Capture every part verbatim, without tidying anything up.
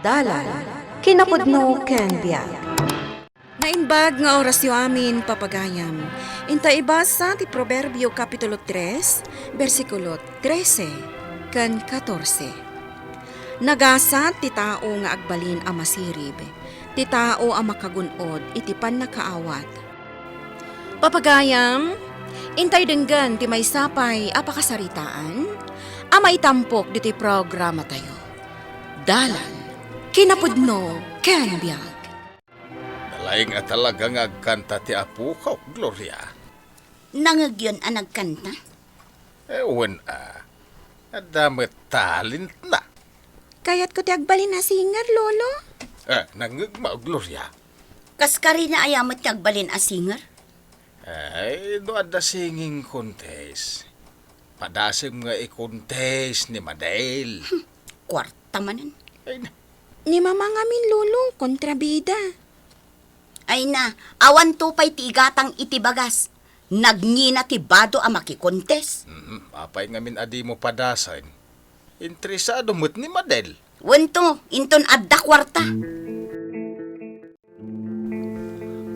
Dalan, kinapudno ken biag. Naimbag nga orasyo amin, papagayam. Inta ibasa ti Proverbio Kapitulo tres, bersikulo trese ken katorse. Nagasat ti tao nga agbalin a masirib, ti tao a makagun-od iti pannakaawat. Papagayam, intay denggen ti maysa pay a pakasaritaan a maitampok ditoy programatayo. Dalan, kinapudno, ken biag. Nalaing a talaga nga agkanta ti apok, Gloria. Nangegyon a nagkanta? Eh, wen a. Adda met talentna. Kayatko ti agbalin a singer, Lolo. Eh, nangngegmo, Gloria. Kas karina aya met ti agbalin a singer? Ay, no adda singing contest, padasem nga i-contest ni Madel. Hmm, kuarta manen. Ay na. Ni Mama ngamin, Lolo, kontrabida. Ay na, awanto pay ti igatang iti bagas. Nagngina ti bado a makikontes. Mhm, apay ngamin a dimo padasen? Interesado met ni Madel. Wento, inton adda kuarta.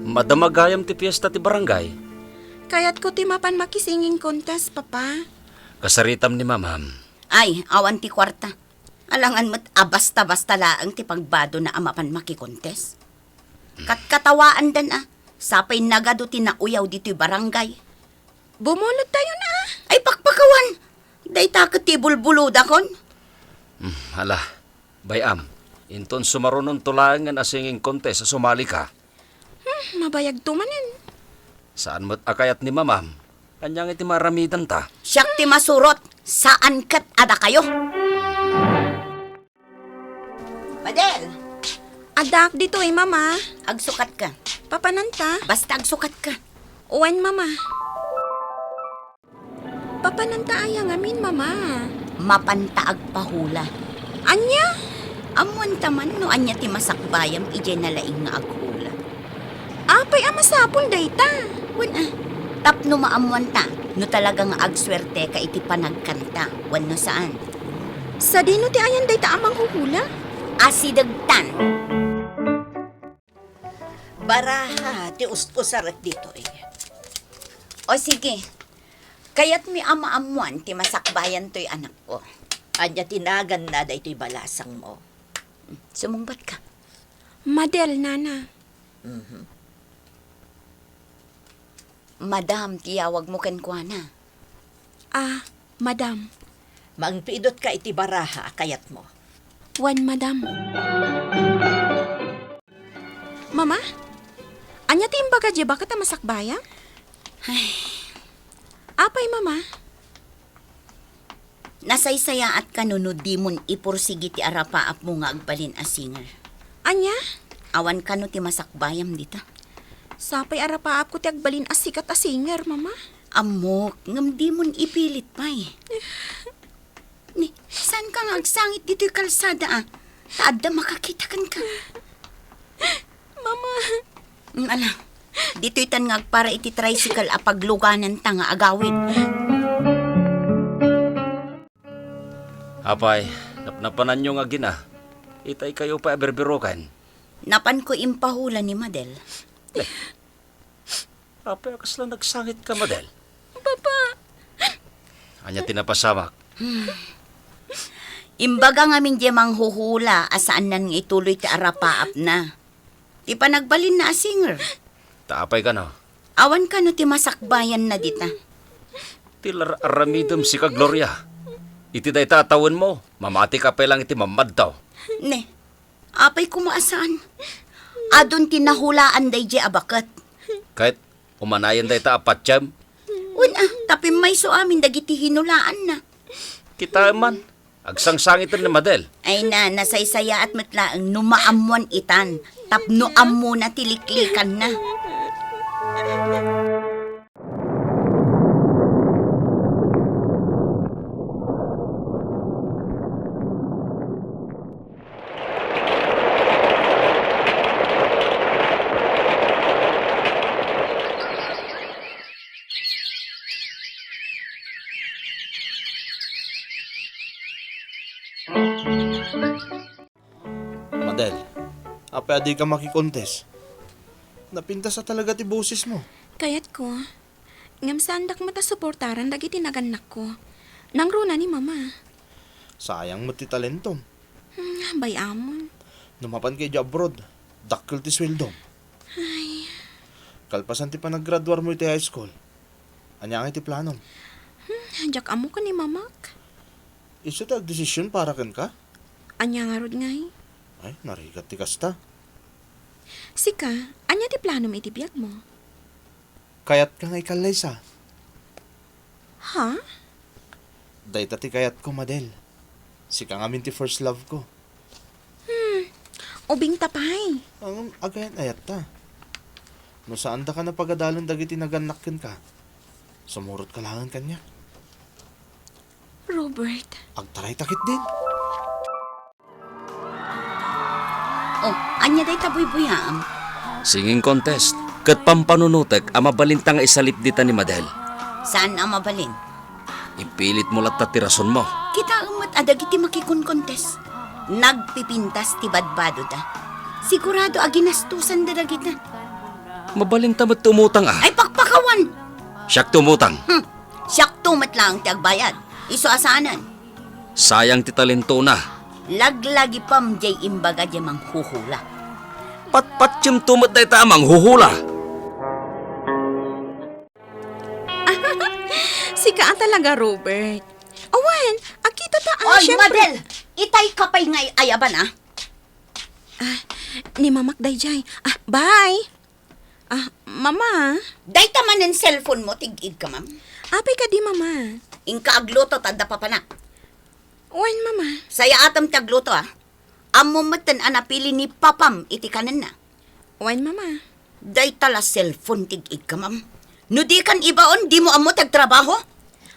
Madama gayam ti fiesta ti barangay. Kayatko ti mapan makisinging contest, Papa. Kasaritam ni Mamam. Ay, awan ti kuarta. Alangan met a basta-basta laeng ti pagbadona a mapan makikontes. Katkatawaandan a, sapay nagadu ti nauyaw ditoy barangay. Bumulod tayo na. Ay, pakpakawan! Dayta ket ti bulbulodakon. Hmm, ala, bay-am, inton sumarunonto laengen a singing contest a sumalika. Hmm, mabayagto manen. Saan met a kayat ni Mamam? Ania nga iti maaramidanta? Siak ti masurot, saan ket a dakayo. Madel! Addaak ditoy, Mama. Agsukatka. Papananta? Basta agsukatka. Wen, Mama. Papananta aya ngamin, Mama? Mapanta agpahula. Ania? Ammoanta man no ania ti masakbayam idiay nalaing nga aghula. Apay a masapul dayta? Wen a, tapno maammoanta no talaga nga agsuerteka iti panagkanta wenno saan. Sadino ti ayan dayta a manghuhula? Asidegtan. Baraha ti us-usarek ditoy. O sige, kayatmi a maammoan ti masakbayan toy anakko. Ania ti naganna daytoy balasangmo? Sumungbatka. Madel, Nana. Mhm. Madam ti yawagmo kenkuana. Ah, Madam. Mangpidotka iti baraha a kayatmo. Wen, Madam. Mama? Ania ti imbaga diay baket a masakbayam? Ay. Apay, Mama? Nasaysayaatka no, no dimon ipursigi ti arapaapmo nga agbalin a singer. Ania? Awan kano ti masakbayam dita. Sapay arapaapko ti agbalin a sikat a singer, Mama. Ammok, ngem dimon ipilit pay. Ni, saanka nga agsangit ditoy kalsada, a? Ta adda makakita kenka. Mama. Mm, ala, ditoytan nga agpara iti tricycle a paglugananta nga agawid. Apay, napnapananyo nga agina. Itay kayo pay a birbiroken. Napanko impahula ni Madel. Apay a kasla nagsangitka, Madel? Papa! Ania ti napasamak? Imbaga ngamin diay manghuhula a saannan nga ituloy ti arapaapna. Ti panagbalinna a singer. Ta apay kano? Awan kano ti masakbayanna dita. Ti lar-, aramidem sika, Gloria. Iti dayta a tawenmo, mamatika pay lang iti mammadtaw. Ne, apay koma a saan? Adun ti nahulaan daydiay a baket. Ket umanayen dayta a patiem? Wen a, ta pimmayso amin dagiti hinulaanna. Kitaem man, agsangsangiten ni Madel. Ay na, nasaysayaat met laeng no maammoan itan, tapno ammona ti liklikanna. Del, apay a dika makikontes? Napintas a talaga ti bosesmo. Kayatko. Ngem saandak met a suportaran dagiti nagannakko. Nangruna ni Mama. Sayang met ti talentom. Hmm, bay-amon. No mapanka idiay abroad, dakkel ti sueldom. Ay. Kalpasan ti panaggraduarmo iti high school, ania ngay ti planom? Hmm, diak ammo ken ni Mamak. Isu ti agdesision para kenka? Ania ngarud ngay? Ay, narigat ti kasta. Sika, ania ti planom iti biagmo? Kayatka nga ikallaysa. Ha? Dayta ti kayatko, Madel. Sika ngamin ti first love ko. Hmm, ubingta pay. Ngem agayan-ayatta. No saandaka a pagadalen dagiti nagannak kenka, sumurotka laengen kaniak. Robert. Agtarayta ketdin. Oh, ania dayta buybuyaam? Singing contest. Ket pampanunotek a mabalinta nga isalip dita ni Madel. Saan a mabalin? Ipilitmo latta ti rasonmo. Kitaem met a dagiti makikonkontes, nagpipintas ti badbadoda. Sigurado a ginastosanda dagita. Mabalinta met ti umutang a. Ay, pakpakawan! Siak ti umutang. Hmm. Siakto met laeng ti agbayad. Isu a saanen. Sayang ti talentona. Laglagipem diay imbaga diay manghuhula. Patpatiemto met dayta a manghuhula. Sika a talaga, Robert. Awan, akita ta, ah, Oy, syempre. Madel! Itay ka pay nga ay-ayaban, ah. Ah, ni Mamak dayjay. Ah, bye. Ah, Mama? Dayta manen cellphone mo, tig-igka, ma'am. Apay kadi, Mama? Inka agluto, ta adda papanak. Wen, Mama. Sayaatam ti agluto, ah. Ammo metten a napili ni papam iti kanenna. Wen, Mama. Dayta la cellphone, tig-igka, ma'am. No dikan ibaon, dimo ammo ti agtrabaho?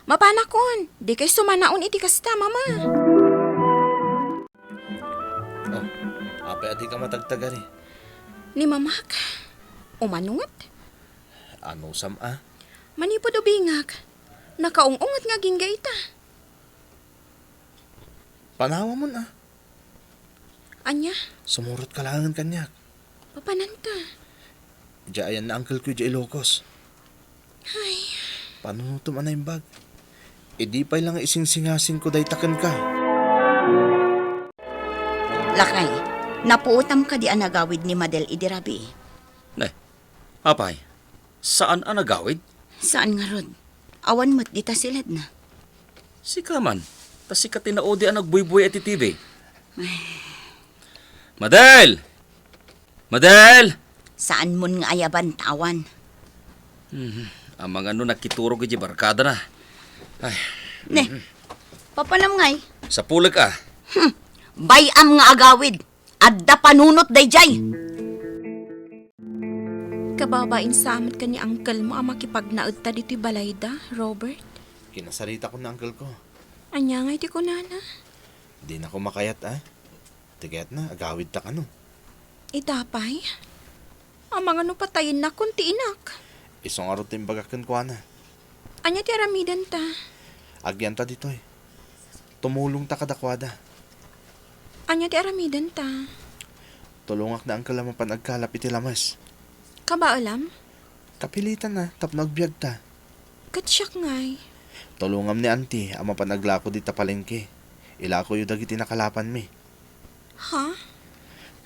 Mapanakon. Dikay sumanaon iti kasta, Mama. Oh, apay a dika matagtagari? Ni Mamak, umanunget. Anusam a? Manipud ubingak, nakaung-unget nga agingga ita. Panawamon a. Ania? Sumurotka laengen kaniak. Papananta. Idiay ayan ni uncle ko idiay Ilocos. Ay. Panunotem a naimbag. Idi pay la nga isingsingasingko dayta kenka. Lakay, napuotam kadi a nagawid ni Madel idi rabii? Ne, apay, saan a nagawid? Saan ngarud? Awan met dita siledna. Sika man, ta sika ti naudi a nagbuybuya iti T V. Ay. Madel! Madel! Saanmon nga ayaban ta awan. Mhm. Amangan no nakiturog iti barkadana. Ay. Ne, mhm. Papanam ngay? Sapulek a. Hmm. Bay-am nga agawid. Adda panunot dayjay. Kababain sa met ken ni uncle mo a makipagnaedta ditoy balayda, Robert. Kinasaritakon ni uncle ko. Ania ngay ti kunana? Dinako makayat a. Ti kayatna, agawidta kano. Ita pay? Amangan no patayennak kon ti inak. Isu ngarud ti imbagak kenkuana. Ania ti aramidenta? Agyanta ditoy. Tumulongta kadakuada. Ania ti aramidenta? Tulongak ni uncle a mapan agkalap iti lames. Kabaelam? Kapilitan a, tapno agbiagta. Ket siak ngay? Tulongam ni auntie a mapan aglako dita palengke. Ilakoyo dagiti nakalapanmi. Ha?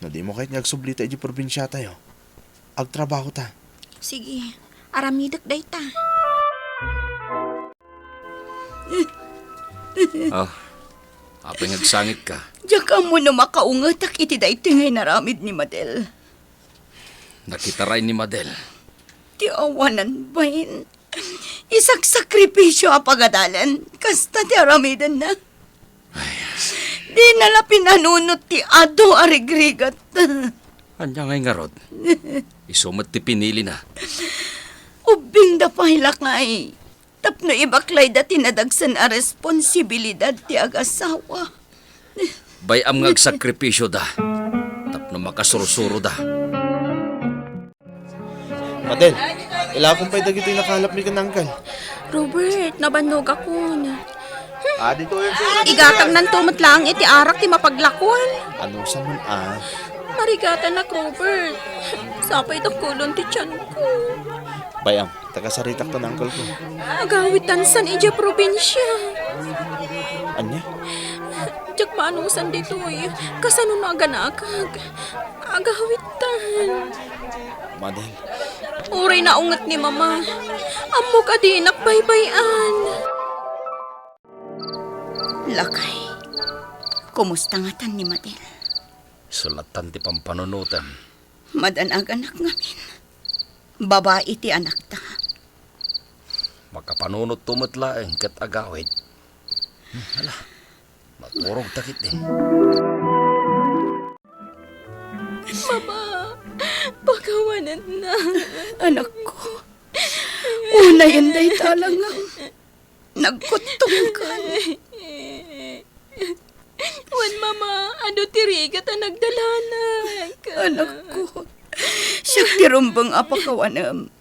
No dimo kayat nga agsublita idiay probinsiatayo, agtrabahota. Sige, aramidek dayta. Ah, apay nga agsangitka? Diak ammo no makaungetak iti daytoy nga inaramid ni Madel. Nakitaray ni Madel. Ti awanan bain. Isaksakripisio a pagadalen, kasta ti aramidenna. Ay. Dina la pinanunot ti adu a rigrigat. Ania ngay ngarud? Isu met ti pinilina. Ubbingda pay lakay. Tapno ibaklayda ti nadagsen a responsibilidad ti agasawa. Bay-am nga agsakripisioda tapno makasursuroda. Madel, ilakon pay dagitoy nakalapmi ken uncle. Robert, nabannogakon. Adi to yan, sir. Igatagnanto met laeng iti arak ti mapaglakon. Ano sa man, ah? Marigatanak, Robert. Sapay dakulon ti tiyanko. Bay-am, ta kasaritakto ni uncle ko. Agawidtan san idiay probinsia. Ania? Diak maanusan ditoy. Kasano no aganakak? Agawidtan. Madel. Uray naunget ni Mama. Ammok a dinak baybay-an. Lakay, kumusta ngatan ni Madel? Isu lattan ti pampanunoten. Madanaganak ngamin. Babai ti anakta. Makapanunotto met laeng ket agawid. Hmm, hala, maturogta ketdin. Mama, pakawanennak. Anakko, unayen dayta alangan. Nagkuttongkan. Wen, Mama, adu ti rigat a nagdalanak. Anakko, siak ti rumbeng a pakawanem.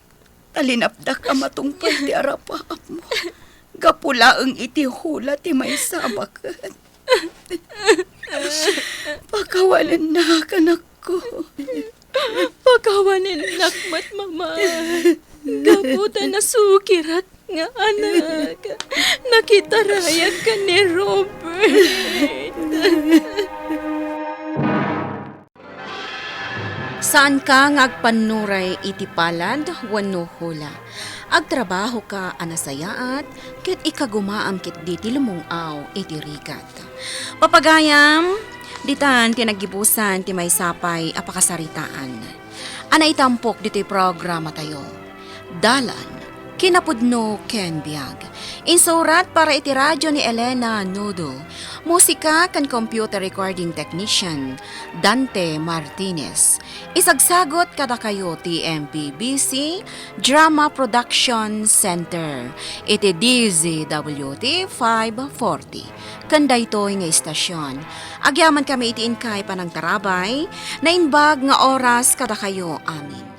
Ta linapdak a matungpal ti arapaapmo. Gapu laeng iti hula ti maysa a baket. Pakawanennak, anakko. Pakawanennak met, Mama. Gapu ta nasukirak nga anak. Nakitarayak ken ni Robert. Saanka nga agpannuray iti palad wenno hula. Agtrabahoka a nasayaat ket ikagumaam ketdi ti lumung-aw iti rigat. Papagayam, ditan ti naggibusan ti maysa pay a pakasaritaan a naitampok ditoy programatayo. Dalan, kinapudno ken biag. Insurat para iti radio ni Elena Nudo. Musika ken computer recording technician, Dante Martinez. Isagsagot kadakayo ti M P B C Drama Production Center iti D Z W T five forty. Ken daytoy nga istasion, agyamankami iti inkay panangtarabay, naimbag nga oras kadakayo amin.